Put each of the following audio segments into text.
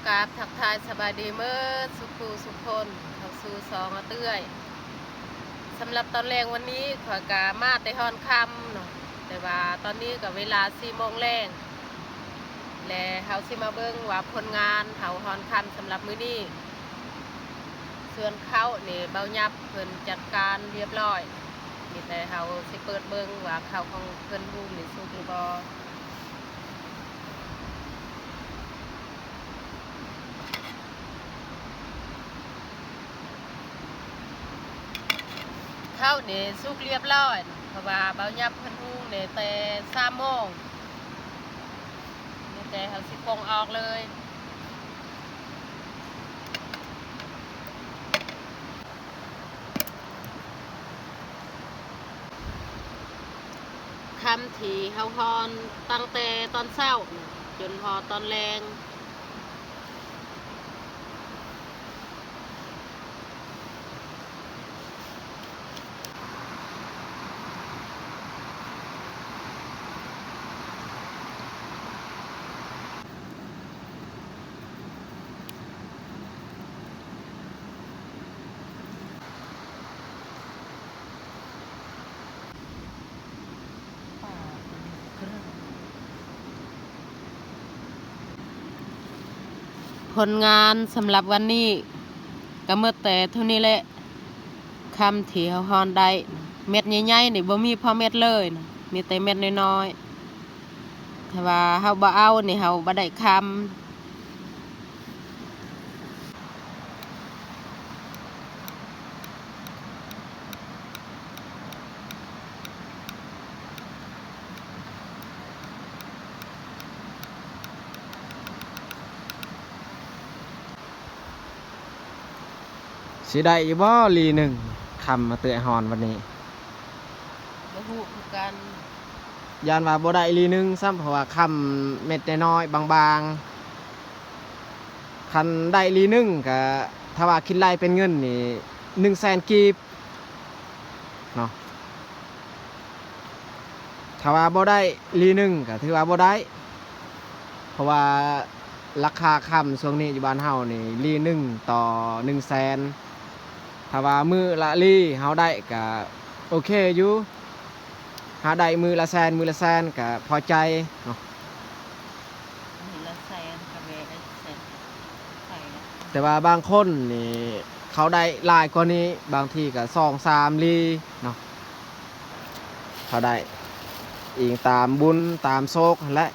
ກາບທັກທາຍສະບາຍດີເໝິດສູ່ຜູ້ສູ່ຄົນ ເຂົ້າສູ່ຊ່ອງອາເຕື້ອຍ. ສຳລັບຕອນແລງວັນນີ້ ຂ້ອຍກະມາແຕ່ຮອນຄ່ຳເນາະ ແຕ່ວ່າຕອນນີ້ກະເວລາສີ່ໂມງແລງ ແລະ ເຮົາຊິມາເບິ່ງວ່າຜົນງານເຮົາຮອນຄ່ຳສຳລັບມື້ນີ້. ສ່ວນເຂົ້ານີ້ ບ່າວຫຍັບເພິ່ນຈັດການລຽບລ້ອຍ ມີແຕ່ເຮົາຊິເປີດເບິ່ງວ່າເຂົ້າຂອງເພິ່ນຫຸງນີ້ສຸກຫຼືບໍ່. ເຂົ້ານີ້ສຸກລຽບລ້ອຍ ເພາະວ່າບ່າວຫຍັບເພິ່ນຫຸງນີ້ແຕ່ສາມໂມງ ມີແຕ່ເຮົາຊິປົງອອກເລີຍ. ຄ່ຳທີ່ເຮົາຮອນຕັ້ງແຕ່ຕອນເຊົ້າຈົນຮອດຕອນແລງ. ຜົນງານສຳລັບວັນນີ້ກະໝົດແຕ່ເທົ່ານີ້ແຫຼະ. ຄ່ຳທີ່ເຮົາຮອນໄດ້ ເມັດໃຫຍ່ໆນີ້ບໍ່ມີພໍເມັດເລີຍ ມີແຕ່ເມັດນ້ອຍໆ ຖ້າວ່າເຮົາບໍ່ເອົານີ້ ເຮົາບໍ່ໄດ້ຄ່ຳ. ຊິໄດ້ຢູ່ບໍ່ລີໜຶ່ງ ຄ່ຳມາເຕີຍຮອນວັນນີ້? ບໍ່ຮູ້ຄືກັນ ຢ້ານວ່າບໍ່ໄດ້ລີໜຶ່ງຊ້ຳ ເພາະວ່າຄ່ຳເມັດນ້ອຍໆ ບາງໆ. ຄັນໄດ້ລີໜຶ່ງກະ ຖ້າວ່າຄິດໄລ່ເປັນເງິນນີ້ ໜຶ່ງແສນກີບເນາະ. ຖ້າວ່າບໍ່ໄດ້ລີໜຶ່ງກະຖືວ່າບໍ່ໄດ້ ເພາະວ່າລາຄາຄ່ຳຊ່ວງນີ້ຢູ່ບ້ານເຮົານີ້ ລີໜຶ່ງຕໍ່ໜຶ່ງແສນ. ຖ້າວ່າມື້ລະລີເຮົາໄດ້ກະໂອເຄຢູ່ ຫາໄດ້ມື້ລະແສນ ມື້ລະແສນກະພໍໃຈເນາະ. ມື້ລະແສນກະແມ່ນແສນ ແຕ່ວ່າບາງຄົນນີ້ເຂົາໄດ້ຫຼາຍກວ່ານີ້ ບາງທີກະສອງສາມລີເນາະ ເຂົາໄດ້ ອີງຕາມບຸນຕາມໂຊກຫັ້ນແຫຼະ.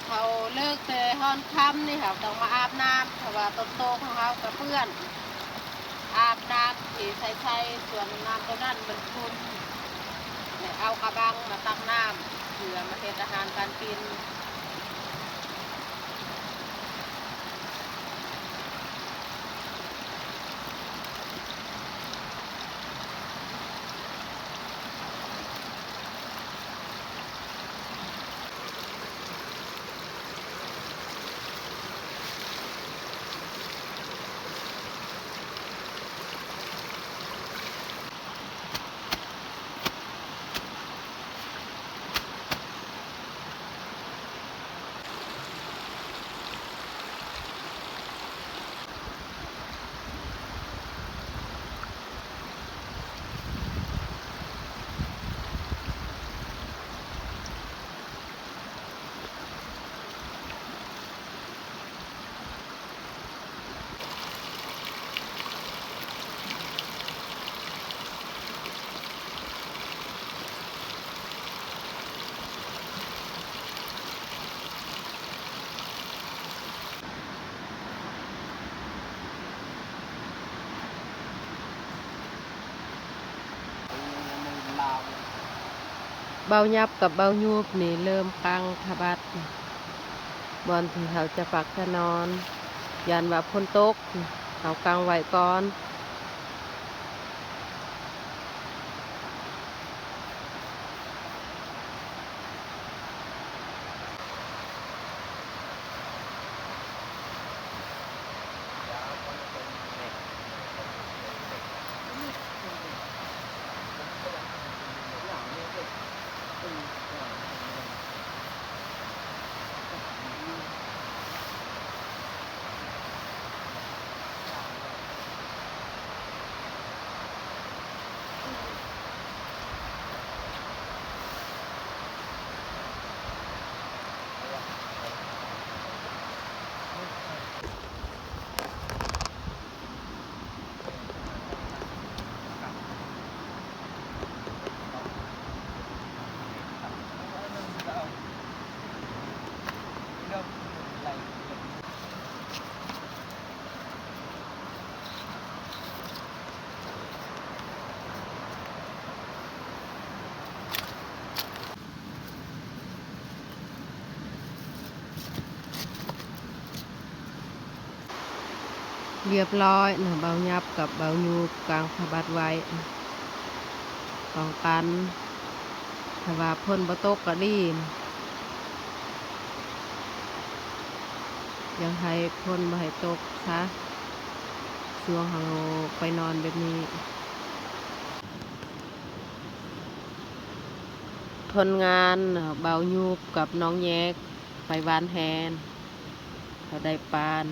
ເຮົາເລີກແຕ່ຮອນຄ່ຳນີ້ ເຮົາຕ້ອງມາອາບນ້ຳ ເພາະວ່າຕົ້ນໂຕຂອງເຮົາກະເປື້ອນ. ອາບນ້ຳທີ່ໃສ່ໆ ສ່ວນນ້ຳໂຕນັ້ນມັນຂຸ່ນ ແລະ ເອົາກະບັງມາຕັກນ້ຳ ເພື່ອມາເຮັດອາຫານການກິນ. ເ ເບົາຫຍັບກັບເບົາຫຍຸບນີ້ເລີ່ມກາງຜ້າບັດ ບ່ອນທີ່ເຮົາຈະພັກຈະນອນ ຢ້ານວ່າຝົນຕົກ ເຮົາກາງໄວ້ກ່ອນ. ລຽບຮ້ອຍເນາະ ເບົາຫຍັບກັບເບົາຫຍຸບກາງຜ້າບັດໄວ້ ປ້ອງກັນ ຖ້າວ່າຝົນບໍ່ຕົກກໍດີ ຢາກໃຫ້ຝົນບໍ່ໃຫ້ຕົກຊະ ຊ່ວງເຮົາໄປນອນແບບນີ້. ຜົນງານເບົາຫຍຸບກັບນ້ອງແຍກ ໄປຫວ່ານແຫ ເຮົາໄດ້ປານ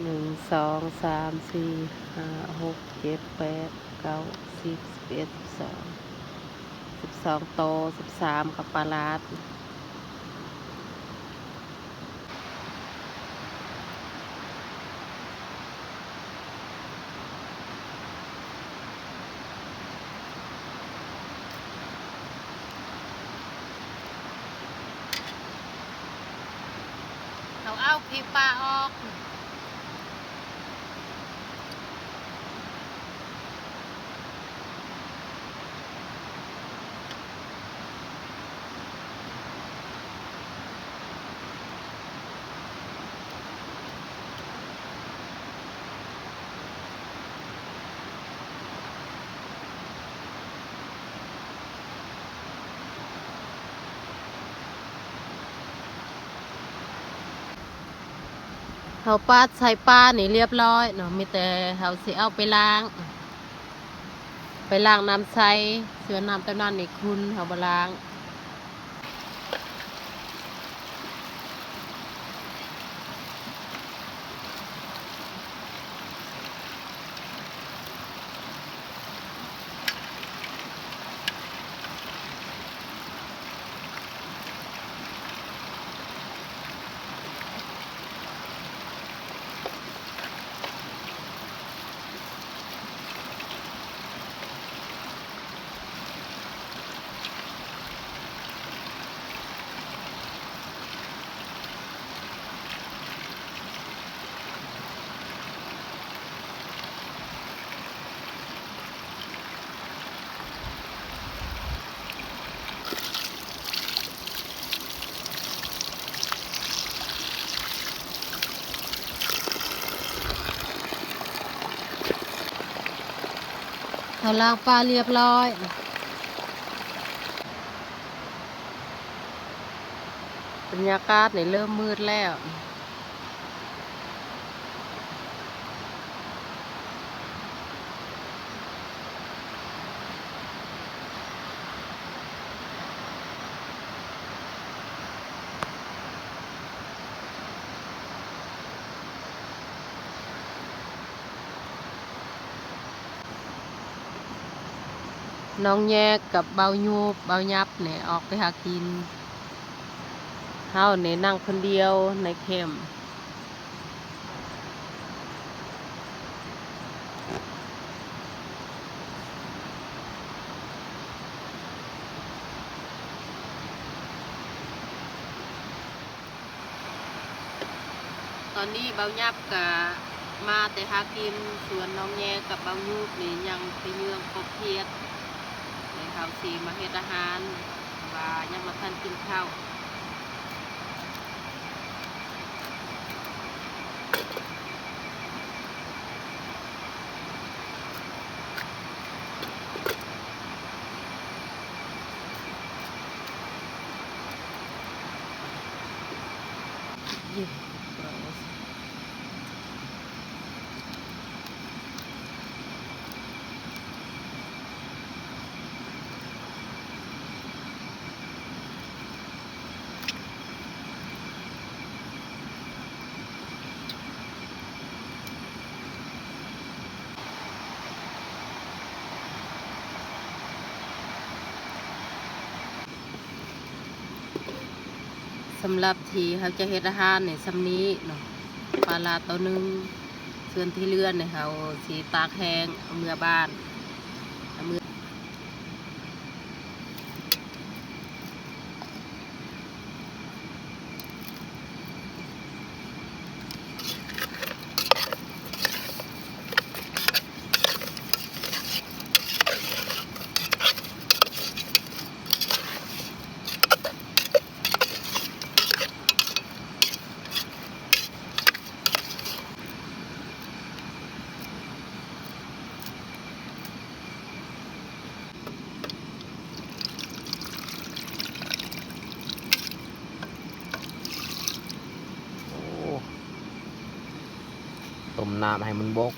ໜຶ່ງ ສອງ ສາມ ສີ່ ຫ້າ ຫົກ ເຈັດ ແປດ ເກົ້າ ສິບ ສິບເອັດ ສິບສອງ ສິບສອງໂຕ ສິບສາມ ກັບປາຫຼາດ. ເຮົາເອົາຂີ້ປາອອກ. ເຮົາປາດໃສ່ປານີ້ລຽບຮ້ອຍເນາະ ມີແຕ່ເຮົາຊິເອົາໄປລ້າງ ໄປລ້າງນ້ຳໃສ ສ່ວນນ້ຳຕອນນັ້ນນີ້ຂຸ່ນ ເຮົາບໍ່ລ້າງ. ເຮົາລ້າງປາລຽບຮ້ອຍ. ບັນຍາກາດນີ້ເລີ່ມມືດແລ້ວ. ນ້ອງແຍກກັບເບົາຫຍຸບ ເບົາຫຍັບນີ້ອອກໄປຫາກິນ. ເຮົານີ້ນັ່ງຄົນດຽວໃນແຄມ. ຕອນນີ້ເບົາຫຍັບກະມາແຕ່ຫາກິນສວນ ນ້ອງແຍກກັບເບົາຫຍຸບນີ້ຍັງໄປເຍືອງກົບຂຽດ ແລ້ວເຮົາຊິມາເຮັດອາຫານ. ອ່າ ຍັງບໍ່ທັນກິນເຂົ້າ. ສຳລັບທີ່ເຮົາຈະເຮັດອາຫານນີ້ ສ່ຳນີ້ເນາະ, ປາຫຼາໂຕໜຶ່ງ, ສ່ວນທີ່ເຫຼືອນີ້ເຮົາຊິຕາກແຫ້ງ ເອົາເມືອບ້ານ ເອົາເມືອ ໂອ້ ຕົ້ມນ້ຳໃຫ້ມັນບົກ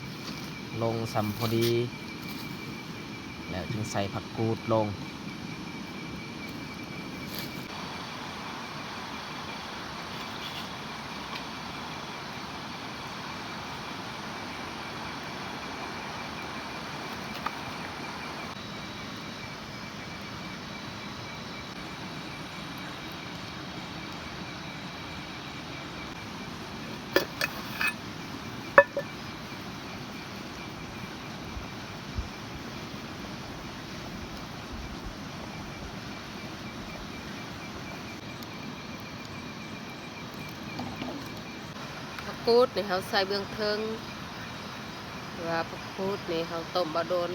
ລົງສ່ຳພໍດີ ແລ້ວຈຶ່ງໃສ່ຜັກກູດລົງ. ຜັກກູດນີ້ເຮົາໃສ່ເບື້ອງເທິງ ເພາະວ່າຜັກກູດນີ້ເຮົາຕົ້ມບໍ່ດົນ.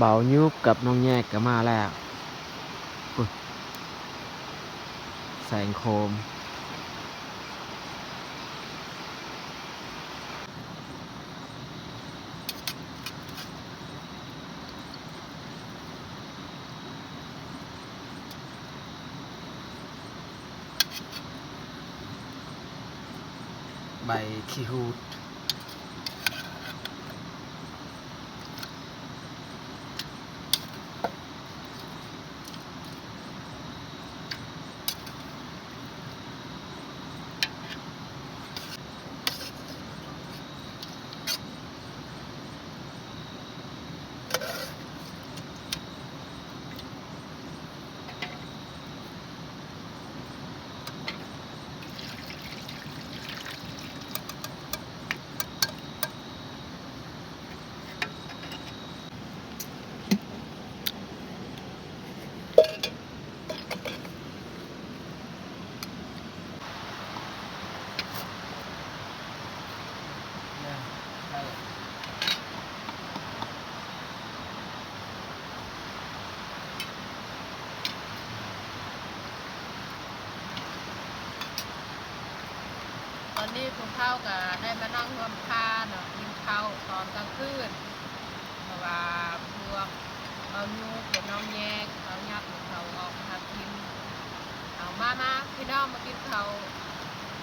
ບ່າວຍຸບກັບນ້ອງແຍກກໍມາແລ້ວ ພຸ້ນ ແສງໂຄມ. ໃບຂີ້ຫູດ. ຕອນນີ້ພວກເຮົາກໍໄດ້ມານັ່ງຮ່ວມຄາເນາະ ກິນເຂົ້າຕອນກາງຄືນ ເພາະວ່າພວກເຮົາຢູ່ກັບນ້ອງແຍກ ເຂົາຍັບໃຫ້ເຂົາອອກຫາກິນ. ເອົາ ມາ ມາ ພີ່ນ້ອງ ມາກິນເຂົ້າ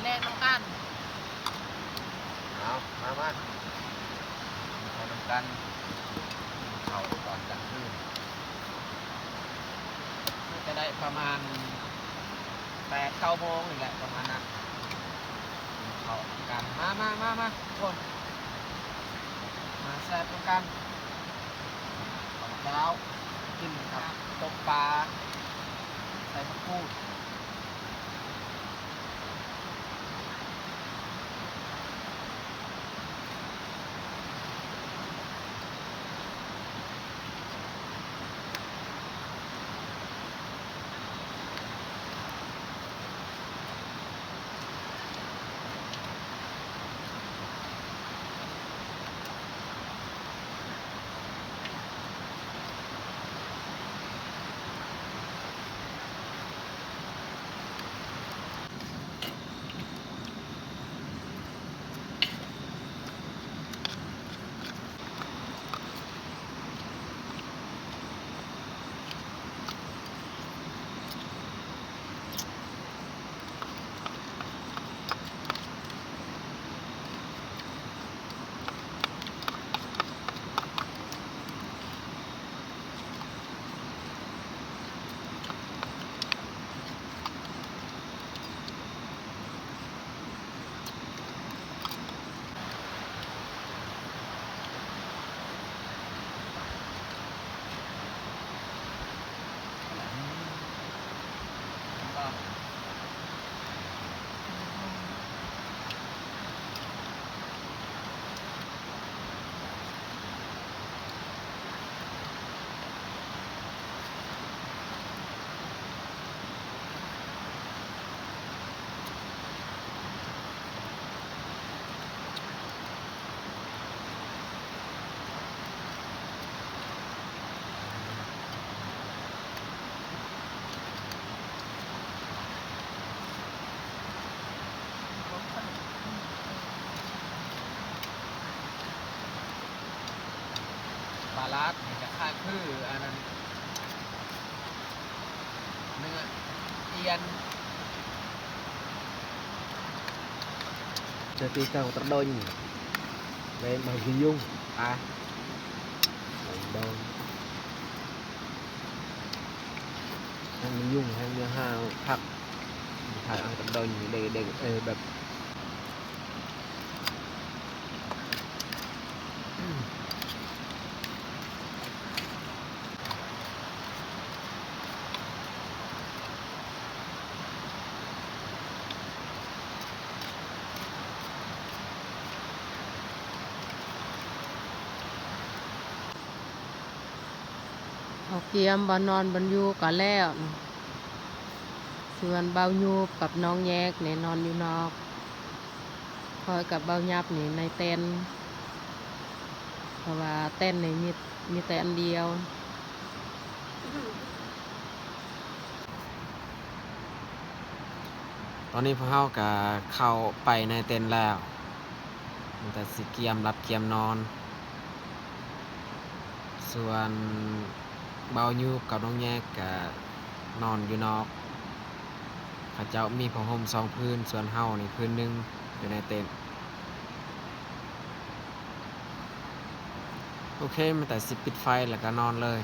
ແລງນຳກັນ. ເອົາ ມາ ມາ ມານຳກັນ ເຂົ້າຕອນກາງຄືນ ມັນຈະໄດ້ປະມານແປດເກົ້າໂມງນີ້ແຫຼະ ປະມານນັ້ນ ເຂົ້ານຳກັນ. ມາ ມາ ມາ ມາ ທຸກຄົນ ມາແຊບນຳກັນ. ເຂົ້າເຈົ້າກິນກັບຕົ້ມປາ ໃສ່ຜັກກູດ. ດາດນີ້ຈະຄ້າຍຄືອັນນັ້ນ ເນື້ອອຽນ ຈະຕີເຈົ້າຕະດົນ ແລ້ວມາຢູ່ຍຸງ ອາ ຕະດົນ ໃຫ້ມັນຍຸງ ໃຫ້ເມືອຫາພັກ ຖ່າຍເອົາຕະດົນເດ້ ເດ້ ເອີ ແບບ ເຮົາກຽມບ່ອນນອນບ່ອນຢູ່ກໍແລ້ວເນາະ ສ່ວນບ່າວຍູບກັບນ້ອງແຍກນີ້ນອນຢູ່ນອກ ຂ້ອຍກັບບ່າວຍັບນີ້ໃນເຕັນ ເພາະວ່າເຕັນນີ້ມີ ມີແຕ່ອັນດຽວ. ຕອນນີ້ພວກເຮົາກະເຂົ້າໄປໃນເຕັນແລ້ວ ມີແຕ່ຊິກຽມຫຼັບກຽມນອນ ສ່ວນບ່າວຍູບກັບນ້ອງແຍກກະນອນຢູ່ນອກ ເຂົາເຈົ້າມີຜ້າຫົ່ມສອງຜືນ ສ່ວນເຮົານີ້ຜືນໜຶ່ງຢູ່ໃນເຕັນ. ໂອເຄ ມີແຕ່ຊິປິດໄຟແລ້ວກະນອນເລີຍ.